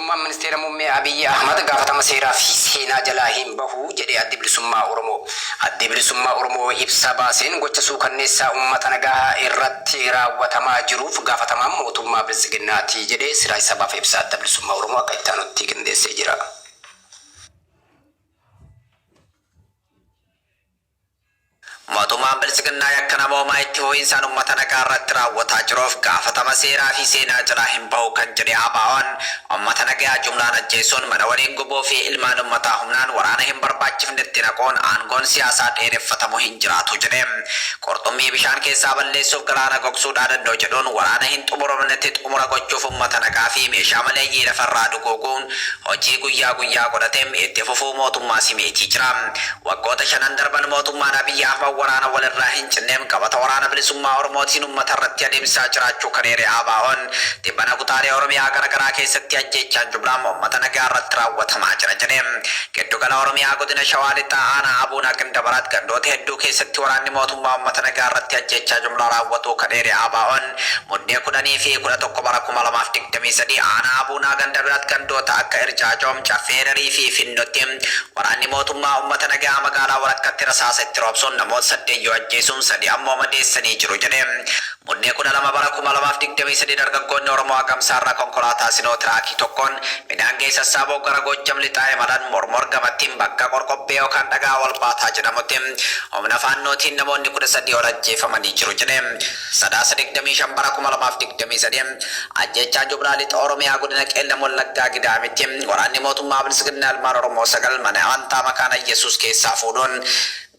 Mootummaan Ministeera Muummee Abiyyi Ahmad gaafatama seeraa fi seenaa jalaa hin bahu jedhe Addi Bilisummaa Oromoo. Addi Bilisummaa Oromoo ibsa baaseen gocha suukanneessaa uummata nagaa irratti raawwatamaa jiruuf gaafatamaan mootummaa Biltsiginnaati jedhe. Siraaj Sabaaf ibsa Adda Bilisummaa Oromoo akka itti aanutti qindeessee jira. Mootummaan Biltsiginnaa yakka namoomaa itti fufiinsaan ummata nagaa irratti raawwataa jiruuf gaafatama seeraa fi seenaa jalaa hin bahu kan jedhe ABOn, ummata nagayaa jumlaan ajjeesuun, mana waliin gubuu fi ilmaan ummataa humnaan waraana hin barbaachifnetti naquun aangoon siyaasaa dheereffatamu hin jiraatu jedhe. Qurxummii bishaan keessaa balleessuuf galaana gogsuu dhaadannoo jedhuun waraana hin xumuramnetti xumura gochuuf ummata nagaa fi meeshaa maleeyyii lafarraa duguuguun hojii guyyaa guyyaa godhate itti fufuu mootummaa simeetii jira. Waggoota shanan darban mootummaan Abiy Ahmad waraana walirraa hin cinne qabata Waraana Bilisummaa Oromootiin ummata irratti adeemsisaa jiraachuu kan eere ABOn, tibbana kutaalee Oromiyaa garagaraa keessatti ajjeechaan jumlaa ummata nagaa irratti raawwatamaa jira jedhe. Giddugala Oromiyaa Godina Shawaa Lixaa Aanaa Abuunaa Gindabaraat gandoota hedduu keessatti waraanni mootummaa ummata nagaa irratti ajjeechaa jumlaa raawwatuu kan eere ABOn, Muddee 10 fi 11 bara 2023 Aanaa Abuunaa Gandabiraat gandoota akka Irjaajoo, Caffee Ererii fi Finnotti Waraanni mootummaa ummata nagayaa magaalaa walakkatti rasaasa itti roobsuun namoota 8 yoo ajjeesuun 3 ammoo madeessanii jiru jedhe. Muddee 12 bara 2023 dargaggoonni Oromoo Agamsaa irraa konkolaataa Sinoo Tiraakii tokkoon midhaan ga'e sassaaboo gara Goojjam Lixaa imalan Mormor gamatti bakka Qorqobbee yookaan Dhagaa Walbaataa jedhamutti humna Faannootiin namoonni 13 ol ajjeefamanii jiru jedhe. Sadaasa 25 bara 2023 Ajjeechaa jumlaa Lixa Oromiyaa Godina Qeellam Wallaggaa Gidaamitti waraanni mootummaa Biltsiginnaa ilmaan Oromoo 9 mana amantaa Makaana Iyyasuus keessaa fuudhuun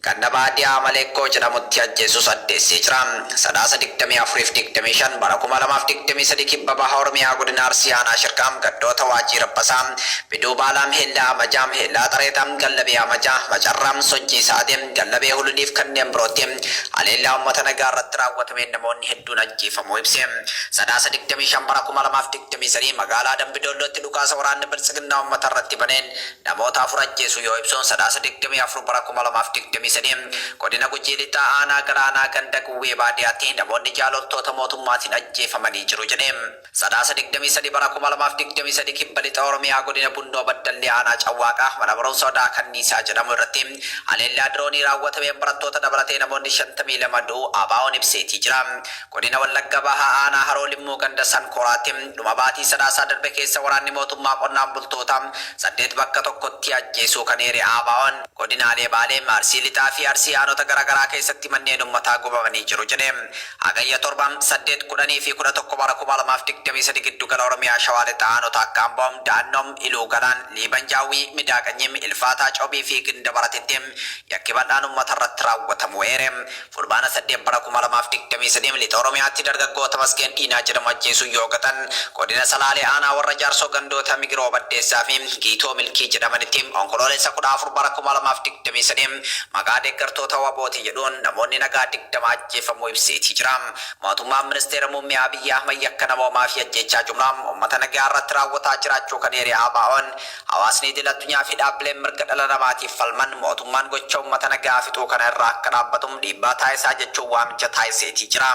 ganda baadiyaa Maleekkoo jedhamutti ajjeesuus addeessee jira. Sadaasa 24 fi 25 bara 2023 Kibba Baha Oromiyaa Godina Arsii Aanaa Shirkaam gandoota Waajii Rabbasaa, Biduu Baalaam, Heellaa Amajaa, Heellaa Xareexaa, Gallabee Amajaa, Macarraa, Sochii Sa'atee, Gallabee Hululiif kanneen birootti haleellaa uummata nagaa irratti raawwatameen namoonni hedduun ajjeefamuu ibse. Sadaasa 25 bara 2023 magaalaa Dambi Doollootti dhukaasa waraanni Biltsiginnaa uummata irratti baneen namoota 4 ajjeesuu yoo ibsu, Sadaasa 24 bara 2023 Godina Gujii Lixaa Aanaa Galaanaa ganda Guwwee Baadiyaatti namoonni 6 loltoota mootummaatiin ajjeefamanii jiru jedhe. Sadaasa 23 bara 2023 Kibba Lixa Oromiyaa Godina Bunnoo Baddallee Aanaa Cawwaaqaa mana barumsa Odaa Kanniisaa jedhamu irratti haleellaa diroonii raawwatameen barattoota dabalatee namoonni 52 du'uu ABOn ibseetii jira. Godina Wallagga Bahaa Aanaa Haroo Limmuu ganda Sankooraatti dhuma baatii Sadaasaa darbe keessa waraanni mootummaa qonnaan bultoota 8 bakka tokkotti ajjeesuu kan eere ABOn, godinaalee Baalee, Arsii Lixaa fi Arsii aanota garaagaraa keessatti manneen ummataa gubamanii jiru jedhe. Hagayya 7, 8, 10 fi 11 bara 2023 giddu gala Oromiyaa Shawaa Lixaa aanota akka Amboo, Daannoo, Iluu Galaan, Liiban Jaawwii, Midaa Qanyii, Ilfaataa Cobii fi Gindabaratitti yakki bal'aan ummata irratti raawwatamuu eere. Fulbaana 8 bara 2023 Lixa Oromiyaatti dargaggoo Tamasgeen Dhiinaa jedhamu ajjeesuun yoo gatan, Godina Salaalee Aanaa Warra Jaarsoo gandoota Migiroo Baddeessaa fi Giitoo Milkii jedhamanitti Onkoloolessa 14 bara 2023 maqaa deeggartoota WBOti jedhuun namoonni nagaa 20 ajjeefamuu ibseetii jira. Mootummaan Ministeera Muummee Abiyyi Ahmad yakka namoomaa fi ajjeechaa jumlaa uummata nagaa irratti raawwataa jiraachuu kan eere ABOn, Hawaasni idil addunyaa fi dhaabbileen mirga dhala namaatiif falman mootummaan gocha ummata nagaa fixuu kana irraa akka dhaabbatu dhiibbaa taasisaa jechuun waamicha taasiseetii jira.